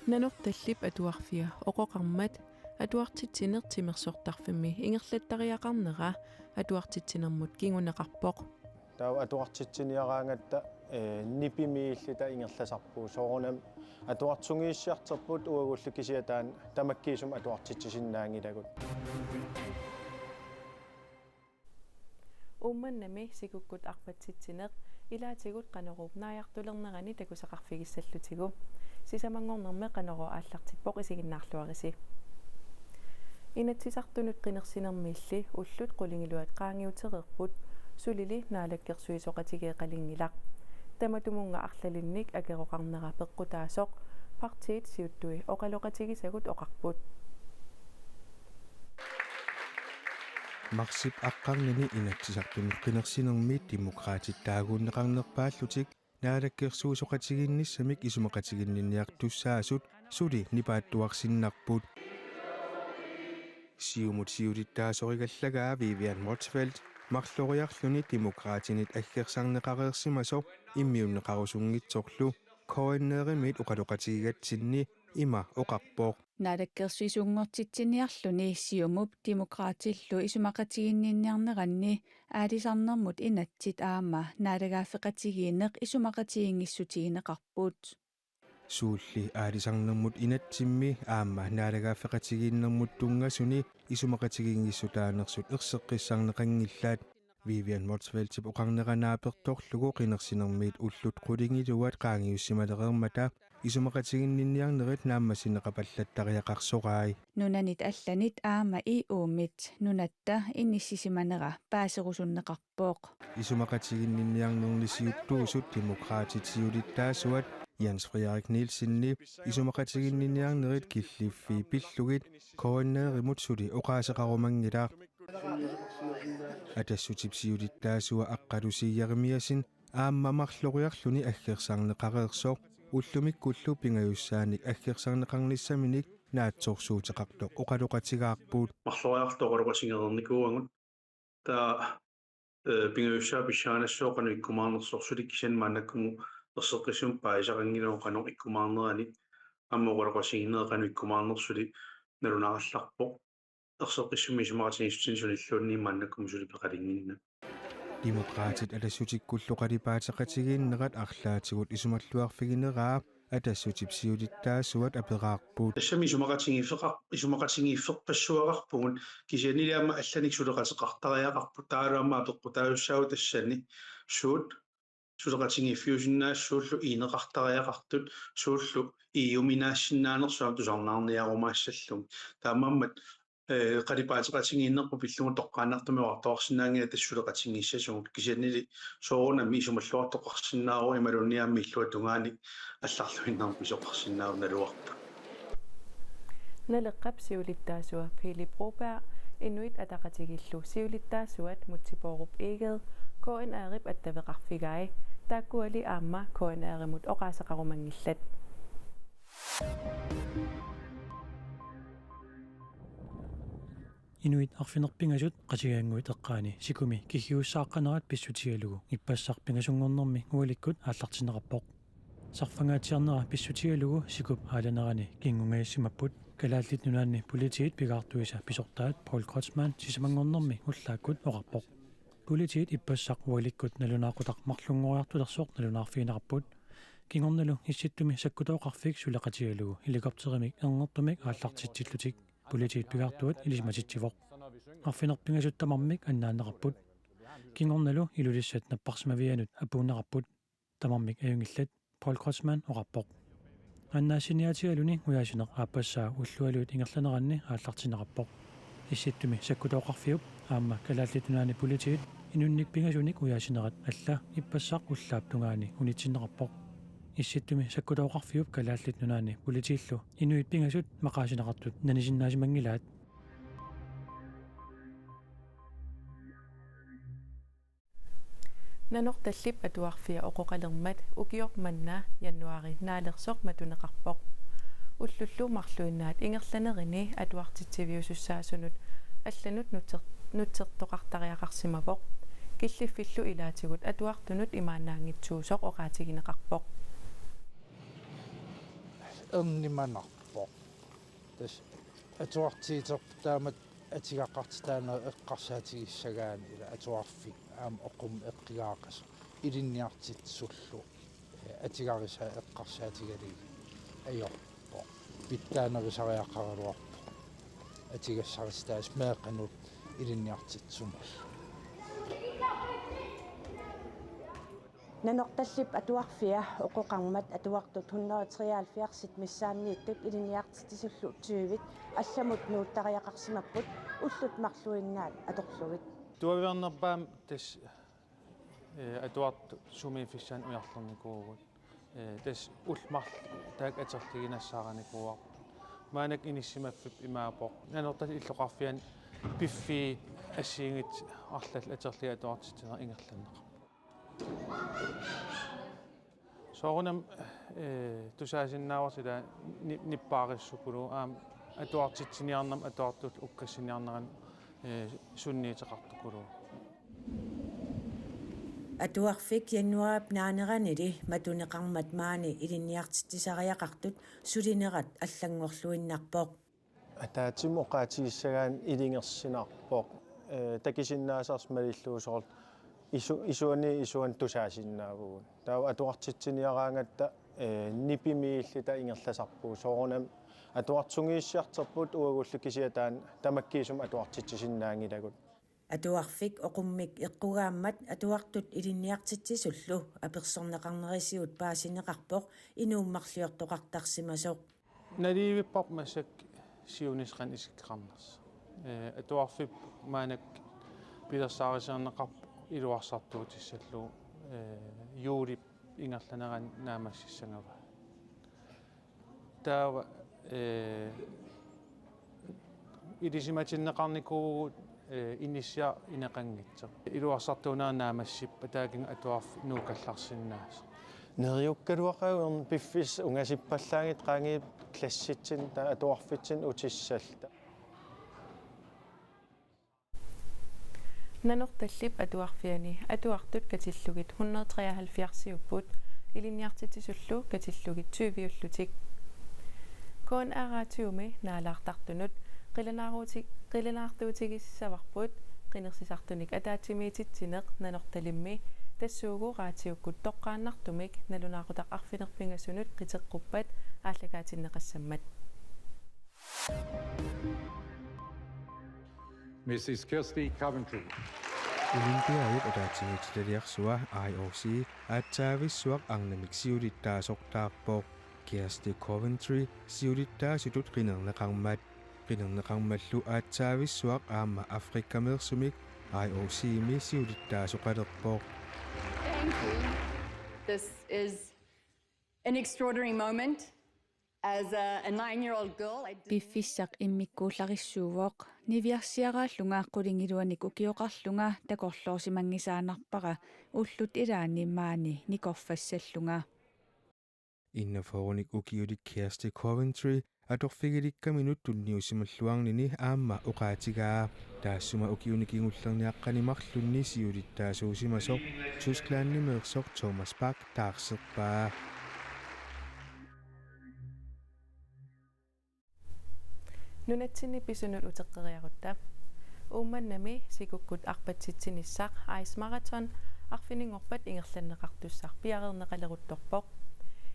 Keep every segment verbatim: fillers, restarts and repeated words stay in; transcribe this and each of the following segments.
Nanortallip Atuarfia oqoqarmat atuartitsineq timersortarfimmi ingerlattariaqarnera atuartitsinermut kinguneqarpoq. Taava atuartitsiniaraangatta, ee, nipimiilluta ingerlasarpugut, soorunami atuartitsinermut uagullu kisianni taanna tamakkiisumik atuartitsisinnaanngilagut. Uummannami sikukkut arpatsitsineq ilaatigut Qanoruup naajartulernerani takusaqarfigissallutigu. Sisamanngornermi Qanorooq aallartippoq, isiginnaarluarisi. Inatsisartunut qinersinermiilli ullut qulingiluat qaangiutereerput, sulili naalakkersuisooqatigeeqalinngilaq. Tamatumunnga arlalinnik akeroqarnera peqqutaasoq partiit siuttui oqaloqatigisagut oqarput. Marsip aqqarnini Inatsisartunut qinersinermi Demokraatit taaguunneqarnerpaallutik naalakkersuisooqatigiinnissamik isumaqatiginninniartussaasut suli nipaattuarsinnarput. Siumut siulittaasorigallagaa Vivian Motzfeldt marloriarluni Demokraatinit aggersarneqareersimasoq immiunneqarusunngitsorlu K N R-imiit oqaloqatigigatsinni ima oqarpoq: Naalakkersuisunngortitsiniarluni Siumup Demokraatillu isumaqatiginninniarneranni aalisarnermut inatsit aamma naalagaaffeqatigiinneq isumaqatiginngissutigineqarput. Suulli aalisarnermut inatsimmi aamma naalagaaffeqatigiinnermut tunngasuni isumaqatigiinngissutaanersut erseqqissarneqanngillat. Vivian Motzfeldtip oqarnera naapertorlugu qinersinermiit ullut qulingiluat qaangiussimalereermata isumaqatiginninniarnerit naammassineqapallattariaqarsorai. Nunanit allanit aamma E U-mit nunatta inissisimanera paaserusunneqarpoq. Isumaqatiginninniarnerni siuttuusut Demokraatit siulittaasuat Jens Frederik Nielsenip isumaqatiginninniarnerit killiffii pillugit K N R-imut suli oqaaseqarumanngilaq. Atassutip siulittaasua Aqqalusi Jeremiassen aamma marloriarluni aggersarneqareersoq ullumikkullu pingajussaanik aggersarneqarnissaminik naatsorsuuteqartoq oqaloqatigaarput. Marloriarluta oqaloqatigereernikuuagut. Taava, ee, pingajussaat pissanganassaaq qanoq ikkumaarnersoq, suli kisianni maannakkumut erseqqissumik paasisaqanngilagut qanoq ikkumaarnerani, aamma oqaloqatigiinneq qanoq ikkumaarnersoq suli nalunarallarpoq. Erseqqissummi isumaqatigiissutinik sunilluunniit maannakkumut suli peqalinnginnami. Demokraatit Atassutikkullu qalipaateqatigiinnerat arlaatigut isumalluarfigineraa Atassutip siulittaasuat aperaarput. Tassami isumaqatigiiffeqar-, isumaqatigiiffeqarpassuaqarpugut, kisiannili aamma allanik suleqateqartariaqarput, taavalu aamma apeqqutaasussaagut tassani suut suleqatigiiffiusinnaasut, suullu iineqartariaqartut, suullu E U-minaassinnaanersut aamma tusarnaarniarumaassallugit. Taamaammat, ee, qalipaateqatigiinnerput pillugu toqqaannartumik oqartoqarsinnaanngilaq tassa suleqatigiissasugut, kisiannili soorunami isumalluartoqarsinnaavoq imaluunniit aamma illuatungaani allarluinnarmik pisoqarsinnaavoq, naluarput. Naleqqap siulittaasua Pele Broberg, Inuit Ataqatigiillu siulittaasuat Múte Bourup Egede K N R-ip attaveqarfigai, taakkuali aamma K N R-imut oqaaseqarumanngillat. Inuit arfineq-pingasut Qasigiannguit eqqaani sikumi kiggiussaaqqanerat pissutigalugu ippassaq pingasunngornermi ualikkut aallartinneqarpoq. Sarfangaatsiarnera pissutigalugu sikup aalanerani kingungajassimapput Kalaallit Nunaanni Politiit pigaartuisa pisortaat Poul Kreutzmann sisamanngornermi ullaakkut oqarpoq. Politiit ippassaq ualikkut nalunaaqutaq marlunngoriartulersoq nalunaarfigineqarput. Kingornalu Issittumi Sakkutooqarfik suleqatigalugu helikopterimik ernertumik aallartitsillutik politiit pigaartuat ilisimatitsivoq. Arfineq-pingasut tamarmik annaanneqarput. Kingornalu Ilulissat napparsimavianut apuunneqarput. Tamarmik ajunngillat, Poul Kreutzmann oqarpoq. Annaassiniaatigaluni ujaasineq aappassaa ullualuit ingerlaneranni aallartinneqarpoq. Issittumi Sakkutooqarfiup aamma Kalaallit Nunaanni Politiit inunnik pingasunik ujaasinerat alla ippassaq ullaap tungaani unitsinneqarpoq. Issittumi Sakkutooqarfiup Kalaallit Nunaanni Politiillu inuit pingasut maqaasineqartut nanisinnaasimanngillat. Nanortallip Atuarfia oqoqalermat ukioq manna januaari naalersoq matuneqarpoq. Ullullu marluinnaat ingerlanerini atuartitsiviusussaasunut allanut nutser-, nutsertoqartariaqarsimavoq. Killiffillu ilaatigut atuartunut imaannaanngitsuusoq oqaatigineqarpoq. ernimanarpoq. Tassa atuartiuterput taamatut atugaqartitaaneq eqqarsaatigissagaanni, ila atuarfik aamma oqummi eqqigaaqasoq ilinniartitsisullu, eh, atugarisaa eqqarsaatigalugit ajorpoq. Pitsaanerusariaqaraluarpoq atugassarititaasut meeqqanut ilinniartitsisumullu. Nanortallip Atuarfia oqoqarmat atuartut hundrede treoghalvfjerds missaanniittut ilinniartitsisullu tyvit allamut nuuttariaqarsimapput ullut marluinnaat atorlugit. Tuaviornerpaamik tassa, eh, atuartut sumiiffissaannik ujarlernikuuvugut. Eh, tassa ullut marluk taakku atorluinnassarinikuuarput. Maannakkut inissisimaffiup imaappoq Nanortallip illoqarfiani piffissat assigiinngitsut arlallit atorlugit atuartitsineq ingerlanneqarpoq. Soorunami, eh, tusaasinnaavarsi ila ni-, nippaarissukuluuvoq aamma atuartitsiniarnermi atuartullu ukkassiniarnerani, eh, sunniuteqartukuluuvoq. Atuarfik januaarip naaneranili matuneqarmat maani ilinniartitsisariaqartut sulinerat allanngorluinnarpoq. Ataatsimut oqaatigissagaanni ilungersunarpoq, eh, takusinnaasarsi malillugu soorlu isu-, isuani isuani tusaasinnaavugut. Taava atuartitsiniaraangatta, eh, nipimiilluta ingerlasarpugut. Soorunami atuartut sungiussiartorput uagullu kisianni taanna tamakkiisumik atuartitsisinnaanngilagut. Atuarfik oqummik eqqugaammat atuartut ilinniartitsisullu apersorneqarnerisigut paasineqarpoq inuummarliortoqartarsimasoq. Naliivipparput massakkut siunissaq qanoq isikkoqarnersoq. Eh, atuarfik maannakkut pilersaarusiorneqarpoq iluarsartuutissallugu, eh, juulip ingerlanerani naammassissagavaa. Taava, eh, ilisimatinneqarnikuuvugut, eh, inissiaq ineqanngitsoq. Iluarsartuunera naammassippat taakinga atuarfik nuukkallarsinnaasoq. Neriukkaluaqaaq piffissaq ungasippallaanngitsoq qaangiuppata klassitsinni taava atuarfitsinni utissalluta. Nanortallip Atuarfiani atuartut katillugit hundrede treoghalvfjerdsiupput, ilinniartitsisullu katillugit tyviullutik. K N R-imi naalaartartunut qilanaaruuti-, qilanaartuutigissavarput qinersisartunik ataatsimiititsineq Nanortalimmi, tassuugu raatiukkut toqqaannartumik nalunaaqutaq arfineq-pingasunut qiteqquppat aallakaatinneqassammat. Missus Kirsty Coventry. Olympiadip ataatsimiititaliarsua I O C aatsaavissuaq arnamik siulittaasortaarpoq. Kirsty Coventry siulittaasutut qinerneqarmat. Qinerneqarmallu aatsaavissuaq aamma Afrikameersumik I O C-mi siulittaasoqalerpoq. Thank you. This is an extraordinary moment. As a, a nine-year-old girl, I didn't Piffissaq immikkuullarissuuvoq. Niviarsiaraallunga qulingiluanik ukioqarlunga takorloorsimanngisaannarpara ullut ilaanni maani nikorfassallunga. Enogfyrrenik ukiulik Kirsty Coventry atorfigilikkaminut tunniusimalluarnini aamma oqaatigaa. Taassuma ukiuni kingullerni aqqaneq-marlunni siulittaasuusimasoq Tysklandimeersoq Thomas Bach taarserpaa. Nunatsinni pisunut uteqqeriarutta. Uummannami sikukkut arpatsitsinissaq Ice Marathon arfininngorpat ingerlanneqartussaq piareerneqaleruttorpoq.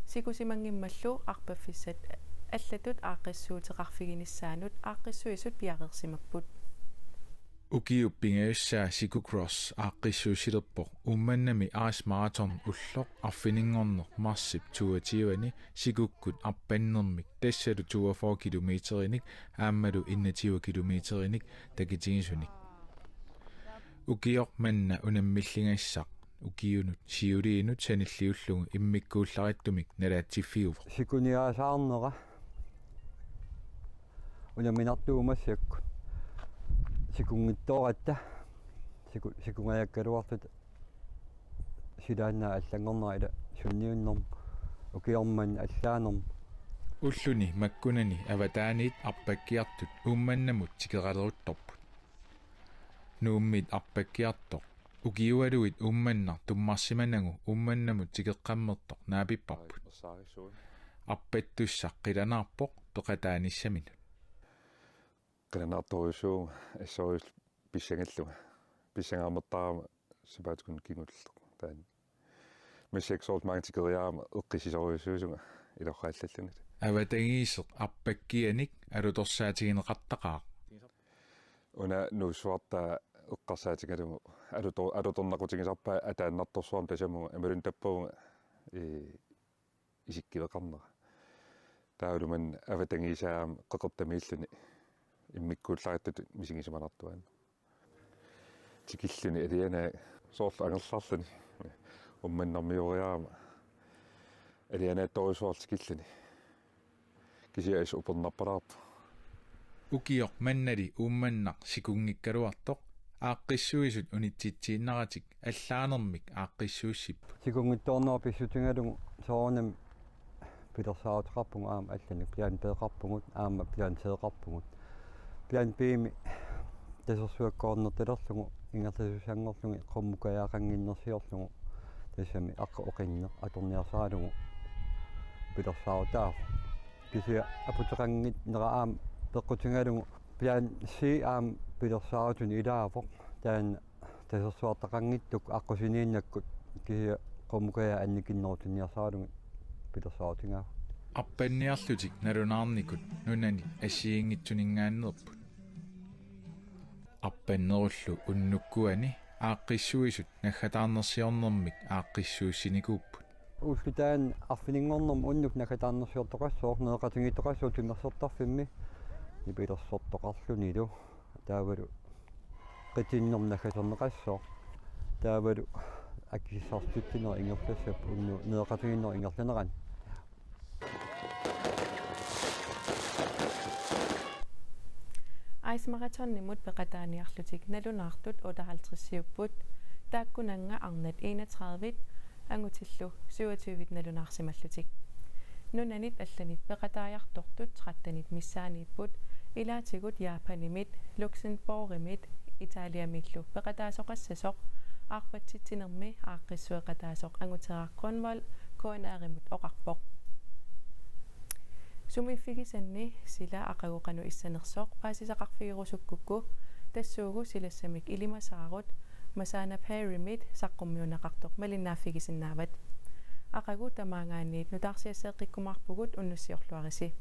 Sikusimanngimmallu arpaffissat allatut aaqqissuuteqarfiginissaannut aaqqissuisut piareersimapput. Ukiup pingajussaa Sikocross aaqqissuussilerpoq Uummannami Ice Marathon ulloq arfininngorneq marsip toogtyve-ani sikukkut arpannermik, tassalu toogfyrre kilometerinik aammalu enogtyve kilometerinik takutigisunik. Ukioq manna unammillingassaq ukiunut siuliinut sanilliullugu immikkuullarissamik nalaatsiffiuvoq. Sikuniaasaarnera unamminartuuvoq massakkut. Sikunngitsooratta. Siku-, sikungajakkaluartut silaannaat allanngornera ila sunniunnermut ukioq manna allaanermut. Ulluni makkunani avataaniit arpakkiartut Uummannamut tikeraleruttorput. Nuummit arpakkiartoq ukiualuit Uummannaq tummarsimanagu Uummannamut tikeqqammertoq naapipparput. arpattussaq qilanaarpoq peqataanissaminut. Qilanaartorujussuuvunga assorujussuaq pissangallunga. Pissangaarnertarama sapaatip-akunnera kingulleq. Taanna massakkut soorlu maanga tikeriarama eqqissisorujussuusunga ilorraallalluni. Avatangiiseq arpakkianik alutorsaatigineqartaqaaq. Una nuussuartaa eqqarsaatigalugu alutor-, alutornaqutigisarpaa ataannartorsuarmik tasamunnga, imaluunniit tappavunga, ee, isikkiveqarnera. Taavalu maanna avatangiisaa aamma qeqertamiilluni immikkuullarisatut misigisimannartuaannarpoq. Tikilluni alianaak soorlu angerlarluni. Uummannarmioriarama alianaattorujussuarlu tikilluni. Kisianni upernarpalaarpoq. Ukioq mannali Uummannaq sikunngikkaluartoq aaqqissuisut unitsitsiinnaratik allaanermik aaqqissuussipput. Sikunngitsoornerup pissutigalugu soorunami pilersaaruteqarpugut aamma allanik, planteqarpugut aamma planteqarpugut. Plan B-mi tasersuakkoornertalerlugu ingerlasussanngorlugit qummukajaaqannginnersiorlugu tassami aqqut oqinneq atorniarsaralugu pilersaarutaavoq. Kisianni aputeqannginnera aamma peqqutigalugu plan C aamma pilersaarutinut ilaavoq. Taanna tasersuartaqanngitsut aqqusiniinnakkut kisianni qummukajaat annikinnerutinniarsaralugit pilersaarutigaagut. Arpanniarlutik nalunaarnikut nunani assigiinngitsuninngaanneerput. Arpannerullu unnukkuani aaqqissuisut naggataarnersiornermik aaqqissuussinikuupput. Ulloq taanna arfininngornermi unnuk naggataarnersiortoqassooq, nereqatigiittoqassooq timersortarfimmi nipilersortoqarlunilu. Taavalu qitinnermik naggaserneqassooq. Taavalu akissarsitsineq ingerlassapput unnuk nereqatigiinnerup ingerlanerani. Ice Marathonimut peqataaniarlutik nalunaartut otteoghalvtredsiupput, taakkunannga arnat enogtredive, angutillu syvogtyve nalunaarsimallutik. Nunanit allanit peqataajartortut trettenit missaaniipput, ilaatigut Japanimit, Luxembourgimit Italiamiillu peqataasoqassasoq aarpatsitsinermi aaqqissueqataasoq Anguteraq Grønvold K N R-imut oqarpoq. Sumiiffigisanni sila aqagu qanoq issanersoq paasisaqarfigerusukkukku, tassuugu silassamik ilimasaarut Masaana Pearimit saqqummiunneqartoq malinnaaffigisinnaavat. Aqagu tamaangaanniit nutaarsiasseeqqikkumaarpugut, unnussiorluarisi.